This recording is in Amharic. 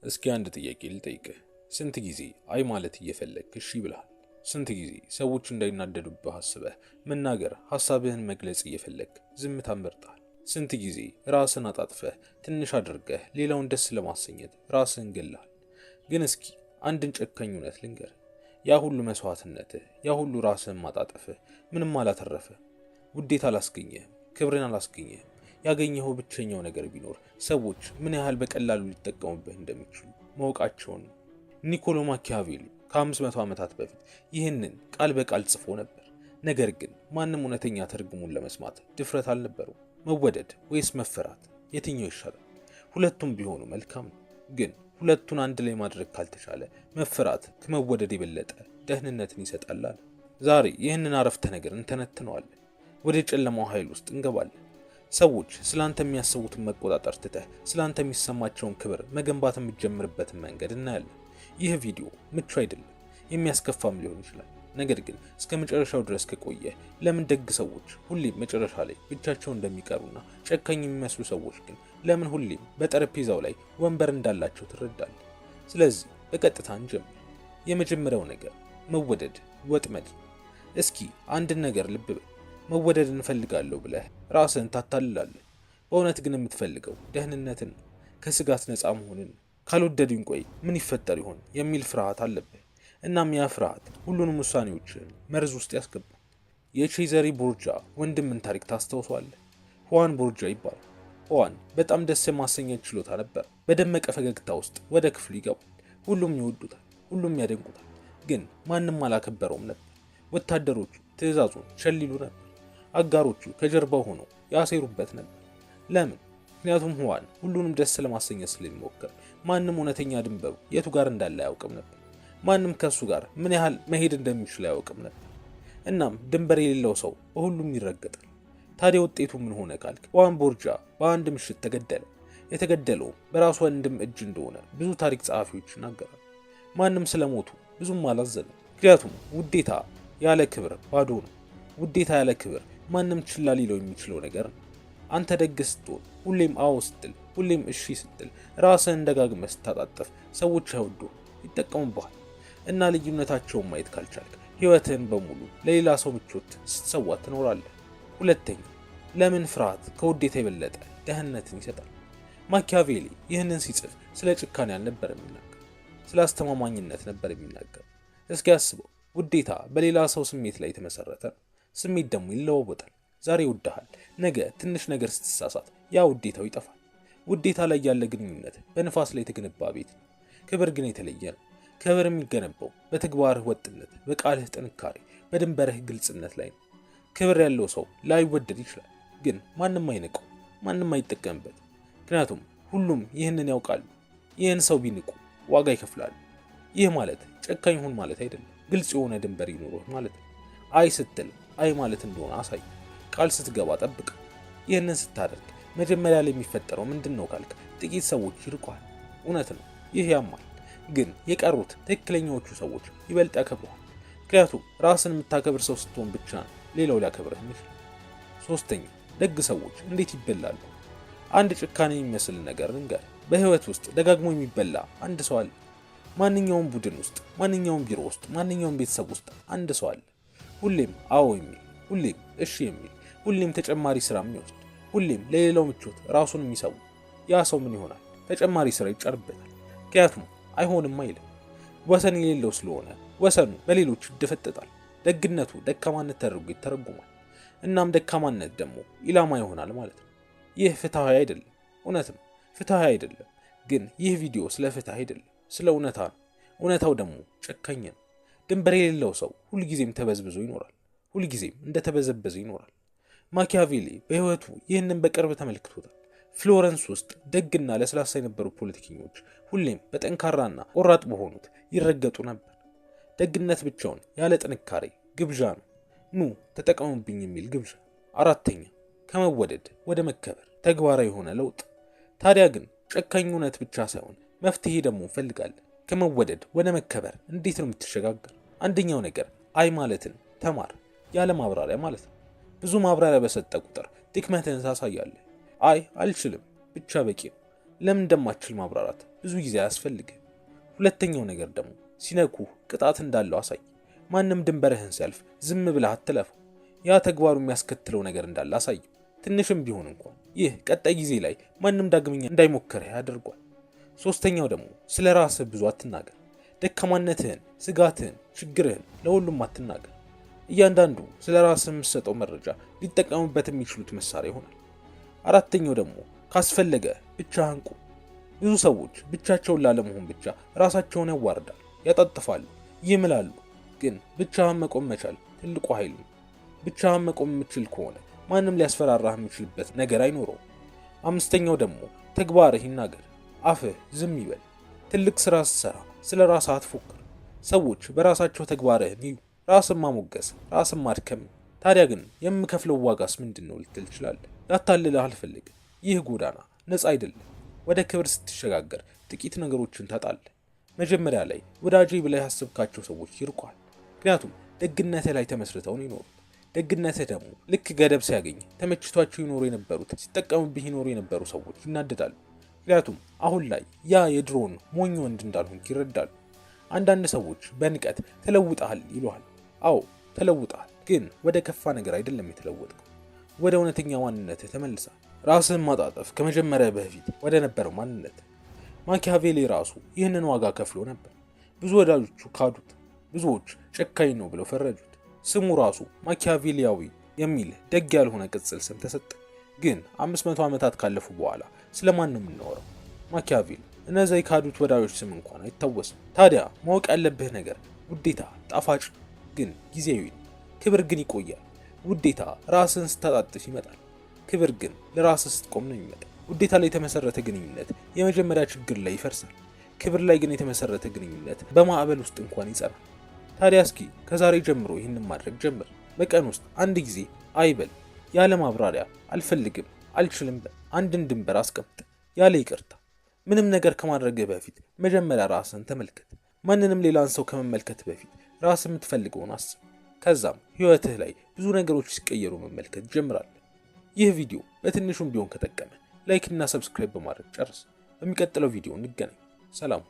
እስኪ አንድ ጥያቄ ልጠይቅህ። ስንት ጊዜ አይ ማለት እየፈለግክ እሺ ብለሃል? ስንት ጊዜ ሰዎች እንዳይናደዱብህ አስበህ መናገር፣ ሀሳብህን መግለጽ እየፈለግክ ዝምታን መርጠሃል? ስንት ጊዜ ራስን አጣጥፈህ ትንሽ አድርገህ ሌላውን ደስ ለማሰኘት ራስህን ገለሃል? ግን እስኪ አንድን ጨካኝ እውነት ልንገርህ። ያ ሁሉ መስዋዕትነትህ፣ ያ ሁሉ ራስህን ማጣጠፍህ ምንም አላተረፈህ። ውዴታ አላስገኘህም፣ ክብርን አላስገኘህም። ያገኘኸው ብቸኛው ነገር ቢኖር ሰዎች ምን ያህል በቀላሉ ሊጠቀሙብህ እንደሚችሉ ማወቃቸውን ነው። ኒኮሎ ማኪያቬሊ ከ500 ዓመታት በፊት ይህንን ቃል በቃል ጽፎ ነበር። ነገር ግን ማንም እውነተኛ ትርጉሙን ለመስማት ድፍረት አልነበረው። መወደድ ወይስ መፈራት የትኛው ይሻላል? ሁለቱም ቢሆኑ መልካም ነው። ግን ሁለቱን አንድ ላይ ማድረግ ካልተቻለ መፈራት ከመወደድ የበለጠ ደህንነትን ይሰጣል አለ። ዛሬ ይህንን አረፍተ ነገር እንተነትነዋለን። ወደ ጨለማው ኃይል ውስጥ እንገባለን። ሰዎች ስላንተ የሚያስቡትን መቆጣጠር ትተህ ስላንተ የሚሰማቸውን ክብር መገንባት የምትጀምርበትን መንገድ እናያለን። ይህ ቪዲዮ ምቹ አይደለም፣ የሚያስከፋም ሊሆን ይችላል። ነገር ግን እስከ መጨረሻው ድረስ ከቆየህ ለምን ደግ ሰዎች ሁሌም መጨረሻ ላይ ብቻቸውን እንደሚቀሩና ጨካኝ የሚመስሉ ሰዎች ግን ለምን ሁሌም በጠረጴዛው ላይ ወንበር እንዳላቸው ትረዳለህ። ስለዚህ በቀጥታ እንጀምር። የመጀመሪያው ነገር መወደድ ወጥመድ ነው። እስኪ አንድን ነገር ልብ በል። መወደድ እንፈልጋለሁ ብለህ ራስህን ታታልላለህ። በእውነት ግን የምትፈልገው ደህንነትን ነው፣ ከስጋት ነፃ መሆንን ነው። ካልወደዱኝ ቆይ ምን ይፈጠር ይሆን የሚል ፍርሃት አለብህ። እናም ያ ፍርሃት ሁሉንም ውሳኔዎችን መርዝ ውስጥ ያስገባል። የቼዘሪ ቦርጃ ወንድምን ታሪክ ታስታውሰዋለህ? ሁዋን ቦርጃ ይባላል። ሁዋን በጣም ደስ የማሰኘት ችሎታ ነበር። በደመቀ ፈገግታ ውስጥ ወደ ክፍሉ ይገባል። ሁሉም ይወዱታል፣ ሁሉም ያደንቁታል። ግን ማንም አላከበረውም ነበር። ወታደሮቹ ትዕዛዙን ቸል ይሉ ነበር። አጋሮቹ ከጀርባው ሆነው ያሴሩበት ነበር። ለምን? ምክንያቱም ሁዋን ሁሉንም ደስ ለማሰኘት ስለሚሞክር ማንም እውነተኛ ድንበሩ የቱ ጋር እንዳለ አያውቅም ነበር። ማንም ከእሱ ጋር ምን ያህል መሄድ እንደሚችል አያውቅም ነበር። እናም ድንበር የሌለው ሰው በሁሉም ይረገጣል። ታዲያ ውጤቱ ምን ሆነ ካልክ፣ ሁዋን ቦርጃ በአንድ ምሽት ተገደለ። የተገደለውም በራሱ ወንድም እጅ እንደሆነ ብዙ ታሪክ ጸሐፊዎች ይናገራሉ። ማንም ስለሞቱ ብዙም አላዘነም። ምክንያቱም ውዴታ ያለ ክብር ባዶ ነው። ውዴታ ያለ ክብር ማንም ችላ ሊለው የሚችለው ነገር ነው። አንተ ደግ ስትሆን፣ ሁሌም አዎ ስትል፣ ሁሌም እሺ ስትል፣ ራስህን ደጋግመህ ስታጣጥፍ ሰዎች አይወዱህም፣ ይጠቀሙብሃል። እና ልዩነታቸውን ማየት ካልቻልክ ሕይወትህን በሙሉ ለሌላ ሰው ምቾት ስትሰዋ ትኖራለህ። ሁለተኛ፣ ለምን ፍርሃት ከውዴታ የበለጠ ደህንነትን ይሰጣል? ማኪያቬሊ ይህንን ሲጽፍ ስለ ጭካኔ አልነበር የሚናገር፣ ስለ አስተማማኝነት ነበር የሚናገር። እስኪ አስበው፣ ውዴታ በሌላ ሰው ስሜት ላይ የተመሰረተ ነው። ስሜት ደግሞ ይለዋወጣል። ዛሬ ይወድሃል፣ ነገ ትንሽ ነገር ስትሳሳት ያ ውዴታው ይጠፋል። ውዴታ ላይ ያለ ግንኙነት በንፋስ ላይ የተገነባ ቤት ነው። ክብር ግን የተለየ ነው። ክብር የሚገነባው በተግባርህ ወጥነት፣ በቃልህ ጥንካሬ፣ በድንበርህ ግልጽነት ላይ ነው። ክብር ያለው ሰው ላይወደድ ይችላል፣ ግን ማንም አይንቀው፣ ማንም አይጠቀምበት። ምክንያቱም ሁሉም ይህንን ያውቃሉ። ይህን ሰው ቢንቁ ዋጋ ይከፍላሉ። ይህ ማለት ጨካኝ ሁን ማለት አይደለም። ግልጽ የሆነ ድንበር ይኑርህ ማለት ነው። አይ ስትል አይ ማለት እንደሆነ አሳይ። ቃል ስትገባ ጠብቅ። ይህንን ስታደርግ መጀመሪያ ላይ የሚፈጠረው ምንድን ነው ካልክ፣ ጥቂት ሰዎች ይርቁሃል። እውነት ነው፣ ይህ ያማል። ግን የቀሩት ትክክለኛዎቹ ሰዎች ይበልጥ ያከብሩሃል። ምክንያቱም ራስን የምታከብር ሰው ስትሆን ብቻ ነው ሌላው ሊያከብርህ የሚችል። ሶስተኛ፣ ደግ ሰዎች እንዴት ይበላሉ? አንድ ጭካኔ የሚመስል ነገር ልንገር። በህይወት ውስጥ ደጋግሞ የሚበላ አንድ ሰው አለ። ማንኛውም ቡድን ውስጥ፣ ማንኛውም ቢሮ ውስጥ፣ ማንኛውም ቤተሰብ ውስጥ አንድ ሰው አለ። ሁሌም አዎ የሚል፣ ሁሌም እሺ የሚል፣ ሁሌም ተጨማሪ ስራ የሚወስድ፣ ሁሌም ለሌላው ምቾት ራሱን የሚሰው። ያ ሰው ምን ይሆናል? ተጨማሪ ስራ ይጫርበታል። ምክንያቱም አይሆንም አይልም። ወሰን የሌለው ስለሆነ ወሰኑ በሌሎች ይደፈጠጣል። ደግነቱ ደካማነት ተደርጎ ይተረጉማል። እናም ደካማነት ደግሞ ኢላማ ይሆናል ማለት ነው። ይህ ፍትሐዊ አይደለም። እውነት ነው፣ ፍትሐዊ አይደለም። ግን ይህ ቪዲዮ ስለ ፍትህ አይደለም፣ ስለ እውነታ ነው። እውነታው ደግሞ ጨካኝ ነው። ድንበር የሌለው ሰው ሁልጊዜም ተበዝብዞ ይኖራል። ሁልጊዜም እንደተበዘበዘ ይኖራል። ማኪያቬሊ በሕይወቱ ይህንን በቅርብ ተመልክቶታል። ፍሎረንስ ውስጥ ደግና ለስላሳ የነበሩ ፖለቲከኞች ሁሌም በጠንካራና ቆራጥ በሆኑት ይረገጡ ነበር። ደግነት ብቻውን ያለ ጥንካሬ ግብዣ ነው። ኑ ተጠቀሙብኝ የሚል ግብዣ። አራተኛ፣ ከመወደድ ወደ መከበር ተግባራዊ የሆነ ለውጥ። ታዲያ ግን ጨካኝ እውነት ብቻ ሳይሆን መፍትሄ ደግሞ እንፈልጋለን። ከመወደድ ወደ መከበር እንዴት ነው የምትሸጋገር? አንደኛው ነገር አይ ማለትን ተማር፣ ያለ ማብራሪያ ማለት ነው። ብዙ ማብራሪያ በሰጠ ቁጥር ድክመትህን ታሳያለህ። አይ አልችልም ብቻ በቂ ነው። ለምን እንደማትችል ማብራራት ብዙ ጊዜ አያስፈልግህ። ሁለተኛው ነገር ደግሞ ሲነኩህ ቅጣት እንዳለው አሳይ። ማንም ድንበርህን ሲያልፍ ዝም ብለህ አትለፈው። ያ ተግባሩ የሚያስከትለው ነገር እንዳለ አሳየው፣ ትንሽም ቢሆን እንኳን። ይህ ቀጣይ ጊዜ ላይ ማንም ዳግመኛ እንዳይሞክርህ ያደርጓል። ሶስተኛው ደግሞ ስለ ራስህ ብዙ አትናገር። ደካማነትህን፣ ስጋትህን፣ ችግርህን ለሁሉም አትናገር። እያንዳንዱ ስለ ራስህ የምትሰጠው መረጃ ሊጠቀሙበት የሚችሉት መሳሪያ ይሆናል። አራተኛው ደግሞ ካስፈለገ ብቻህን ቁም። ብዙ ሰዎች ብቻቸውን ላለመሆን ብቻ ራሳቸውን ያዋርዳሉ፣ ያጣጥፋሉ፣ ይምላሉ። ግን ብቻህን መቆም መቻል ትልቁ ኃይል ነው። ብቻህን መቆም የምችል ከሆነ ማንም ሊያስፈራራህ የሚችልበት ነገር አይኖረውም። አምስተኛው ደግሞ ተግባርህ ይናገር፣ አፍህ ዝም ይበል። ትልቅ ስራ ስትሰራ ስለ ራስህ አትፎክር። ሰዎች በራሳቸው ተግባርህን ይዩ። ራስን ማሞገስ ራስን ማድከም ነው። ታዲያ ግን የምከፍለው ዋጋስ ምንድን ነው ልትል ትችላለህ። ላታልልህ አልፈልግም። ይህ ጎዳና ነፃ አይደለም። ወደ ክብር ስትሸጋገር ጥቂት ነገሮችን ታጣለህ። መጀመሪያ ላይ ወዳጄ ብለህ ያሰብካቸው ሰዎች ይርቋል። ምክንያቱም ደግነትህ ላይ ተመስርተው ነው ይኖሩት። ደግነትህ ደግሞ ልክ ገደብ ሲያገኝ ተመችቷቸው ይኖሩ የነበሩት፣ ሲጠቀሙብህ ይኖሩ የነበሩ ሰዎች ይናደዳሉ። ምክንያቱም አሁን ላይ ያ የድሮውን ሞኝ ወንድ እንዳልሆንክ ይረዳሉ። አንዳንድ ሰዎች በንቀት ተለውጠሃል ይሉሃል። አዎ ተለውጠሃል፣ ግን ወደ ከፋ ነገር አይደለም የተለወጥከው። ወደ እውነተኛ ማንነትህ ተመልሳል። ራስህን ማጣጠፍ ከመጀመሪያ በፊት ወደ ነበረው ማንነት። ማኪያቬሊ ራሱ ይህንን ዋጋ ከፍሎ ነበር። ብዙ ወዳጆቹ ካዱት። ብዙዎች ጨካኝ ነው ብለው ፈረጁት። ስሙ ራሱ ማኪያቬሊያዊ የሚል ደግ ያልሆነ ቅጽል ስም ተሰጠ። ግን 500 ዓመታት ካለፉ በኋላ ስለማን ነው የምናወራው? ማኪያቬሊ። እነዛ የካዱት ወዳጆች ስም እንኳን አይታወስም። ታዲያ ማወቅ ያለብህ ነገር ውዴታ ጣፋጭ ግን ጊዜያዊ ነው። ክብር ግን ይቆያል። ውዴታ ራስህን ስታጣጥፍ ይመጣል። ክብር ግን ለራስህ ስትቆም ነው የሚመጣው። ውዴታ ላይ የተመሰረተ ግንኙነት የመጀመሪያ ችግር ላይ ይፈርሳል። ክብር ላይ ግን የተመሰረተ ግንኙነት በማዕበል ውስጥ እንኳን ይጸናል። ታዲያ እስኪ ከዛሬ ጀምሮ ይህንን ማድረግ ጀምር። በቀን ውስጥ አንድ ጊዜ አይበል፣ ያለ ማብራሪያ አልፈልግም፣ አልችልም በል። አንድን ድንበር አስቀምጥ፣ ያለ ይቅርታ። ምንም ነገር ከማድረግህ በፊት መጀመሪያ ራስህን ተመልከት። ማንንም ሌላን ሰው ከመመልከት በፊት ራስህ የምትፈልገውን አስብ። ከዛም ህይወትህ ላይ ብዙ ነገሮች ሲቀየሩ መመልከት ጀምራለህ። ይህ ቪዲዮ በትንሹም ቢሆን ከጠቀመ like እና subscribe በማድረግ ጨርስ። በሚቀጥለው ቪዲዮ እንገናኝ። ሰላም።